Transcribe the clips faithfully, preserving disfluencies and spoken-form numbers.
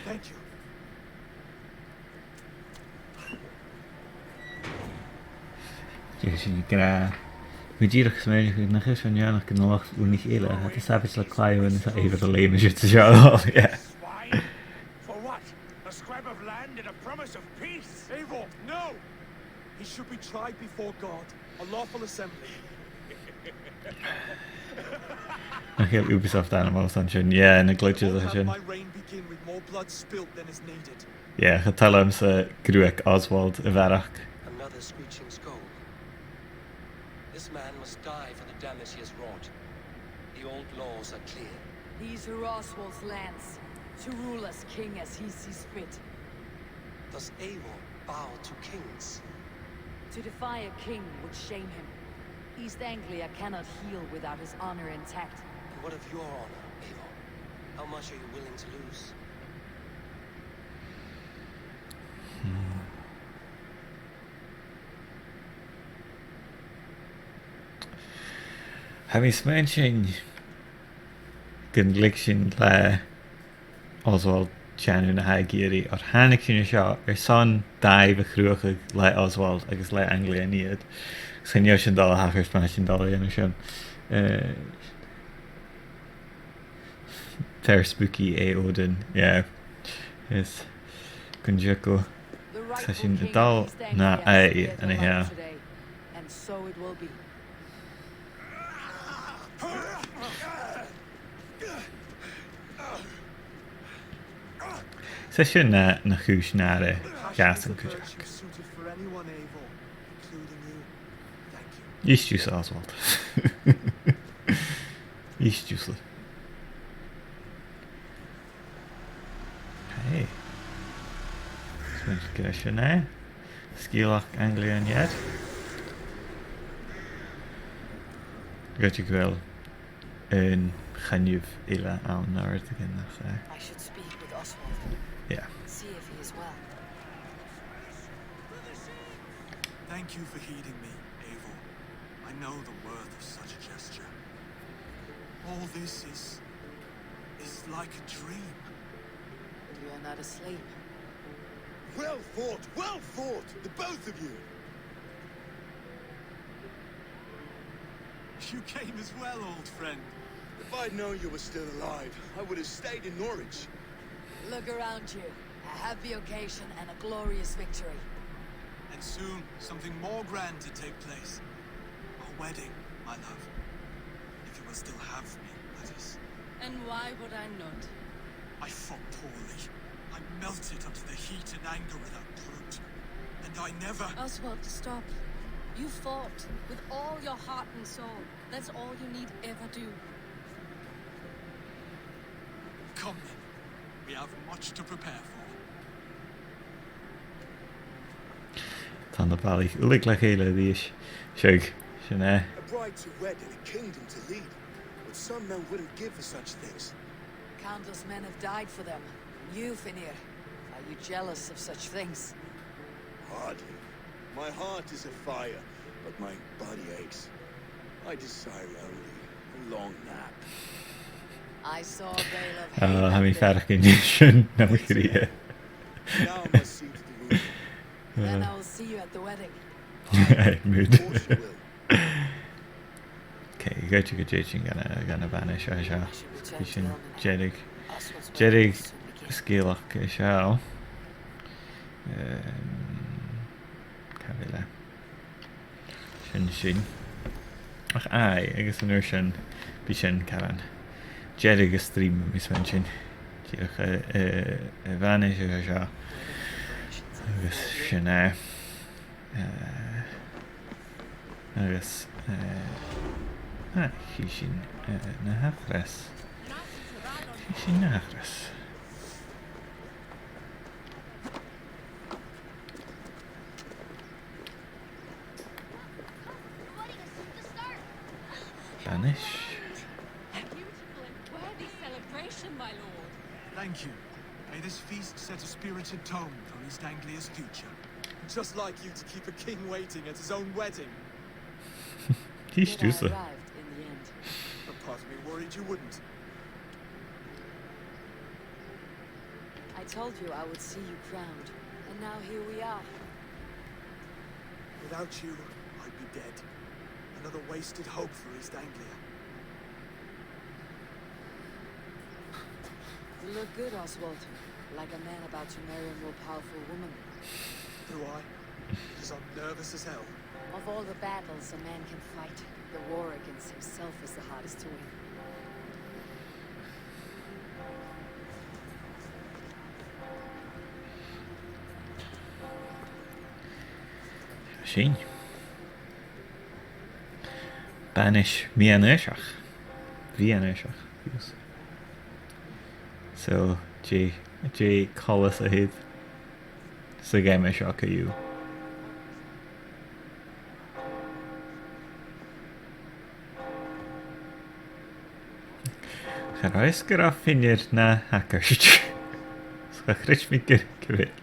Thank you. Dè tha sinn ag ràdh? Bha mi dìreach a' smaoineachadh nach e seo neònach gun an luchd-ùrnaigh eile, tha iad a' sabaid le claidheamh agus tha Eivor a' leum an siud 's an seo, yeah. Swine! For what? A scrap of land and a promise of peace? Eivor, no! He should be tried before God, a lawful assembly. Nach eil Ubisoft ainmeil airson sin, yeah, na glitches a tha sin. Won't have my reign begin with more blood spilt than is needed. Yeah, cha toil leamsa gruaig Oswald a bharrachd. Another screeching scold. This man must die for the damage he has wrought. The old laws are clear. These are Oswald's lands, to rule as king as he sees fit. Does Eivor bow to kings? To defy a king would shame him. East Anglia cannot heal without his honor intact. And what of your honor, Eivor? How much are you willing to lose? Tha mi a' smaoineachadh gun leig sinn le Oswald dèanamh na tha e ag iarraidh, oir thàinig sinn an seo airson dàimh a chruthachadh le Oswald agus le Anglia an Iar. Agus chan eil sin dol a thachairt, ma tha sinn dol a dhèanamh sin. Eh, Fair spooky, eh, Odin. Yeah. Is gun teagamh. Tha sinn a' dol na aghaidh an-seo. And so it will be. 'S e sin na, na chùis-nàire a dh'fhàs an cuideachd. Is tusa, Oswald. Is tusa. Hey. Is mi gu sin e. Sgeulachd Anglia an Iar. Gu dearbh gu bheil an coinneamh eile ann an àirde gun nach, eh. I should speak with Oswald. Yeah. See if he is well. Thank you for heeding me, Eivor. I know the worth of such a gesture. All this is, is like a dream. You are not asleep. Well fought, well fought, the both of you. You came as well, old friend. If I'd known you were still alive, I would have stayed in Norwich. Look around you. A happy occasion and a glorious victory. And soon, something more grand to take place. Our wedding, my love. If you will still have me, that is. And why would I not? I fought poorly. I melted under the heat and anger of that brute. And I never— Oswald, stop. You fought with all your heart and soul. That's all you need ever do. Come then. We have much to prepare for. Tha na balaich uilig le chèile a-rithist. Seadh, sin e. A bride to wed and a kingdom to lead. But some men wouldn't give for such things. Countless men have died for them. You, Finnr, are you jealous of such things? Hardly. My heart is afire, but my body aches. I desire only a long nap. I saw a veil of— Ah, hate— tha mi a' faireachdainn sin nam chridhe. Now I must see to the room. Then I will see you at the wedding. Aye, mood. Of course you will. Okay, gu dearbh gun tèid sinn gun a', gun a' bhana seo, seo. Bidh sinn deireadh, deireadh sgeulachd seo. Ehm, càit a bheil e? Sin sin. Ach aye, agus an uair sin, bidh sin caran deireadh an stream, tha mi a' smaointinn. Dìreach, eh, eh, a' bhana seo, seo. Agus sin e. Eh, agus, eh, ah, chì sinn, eh, na h-acras. Chì sinn na h-acras. Banish. A beautiful and worthy celebration, my lord. Thank you. May this feast set a spirited tone for East Anglia's future. Just like you to keep a king waiting at his own wedding. He's But I useless. Arrived in the end. A part of me worried you wouldn't. I Told you I would see you crowned, and now here we are. Without you, I'd be dead. Another wasted hope for East Anglia. You look good, Oswald. Like a man about to marry a more powerful woman. Do I? Because I'm nervous as hell. Of all the battles a man can fight, the war against himself is the hardest to win. Sin. Banais mheadhan-aoiseach. Mheadhan-aoiseach. So, dè, dè coltas a th' air sa gheama seo co-dhiù? Cha robh fhios gu robh Finnear na shagart. Cha chreid mi gu, gu bheil.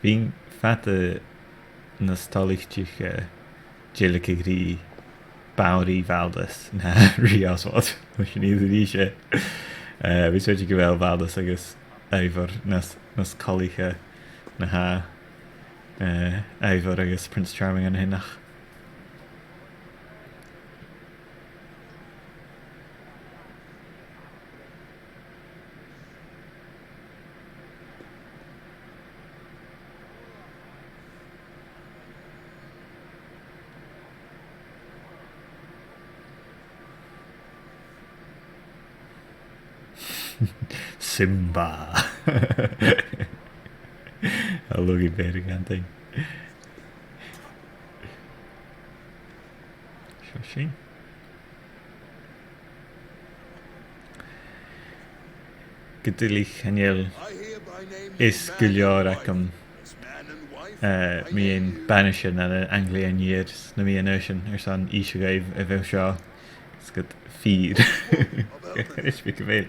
Bhithinn fada nas toilichte dèiligeadh ri Banrigh Bhaldas na Rìgh Oswald. Mar sin iad a-rithist. Eh, bha seo gu bheil Bhaldas agus Eivor nas, nas coltaiche na tha, eh, Eivor agus Prince Charming an-sineach. Simba. A luaidh beag an-diugh. Seo sinn. Gu duilich, chan eil fhios gu leòr agam, eh, mu dheidhinn banais na h-Anglia an Iar, na meadhan-aoisean, airson innse dhuibh a bheil seo. Is gu fìor. Is mi gu bheil.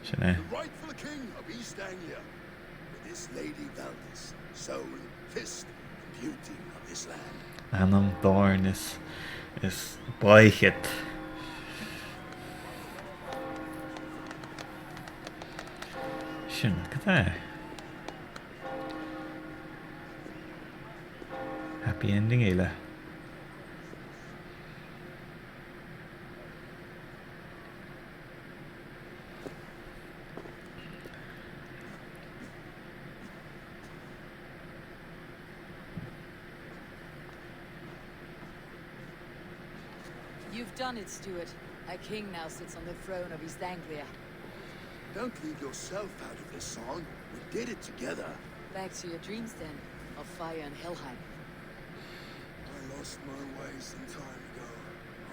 Sin e. With this Lady Valdis, soul, fist, and beauty of this land. Anam, dòrn is, is baichead. Sin, cad e? Happy ending eile. You've done it, Stuart. A king now sits on the throne of East Anglia. Don't leave yourself out of this song. We did it together. Back to your dreams, then, of fire and Helheim. I lost my way some time ago.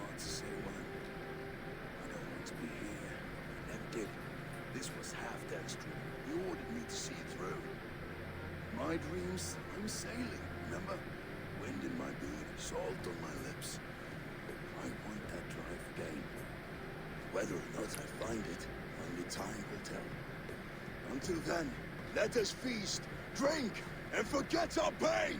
Hard to say when. I don't want to be here. I never did. This was half Death's dream. You ordered me to see it through. My dreams, I'm sailing, remember? Wind in my beard, salt on my lips. I want that drive again. Whether or not I find it, only time will tell. Until then, let us feast, drink, and forget our pain!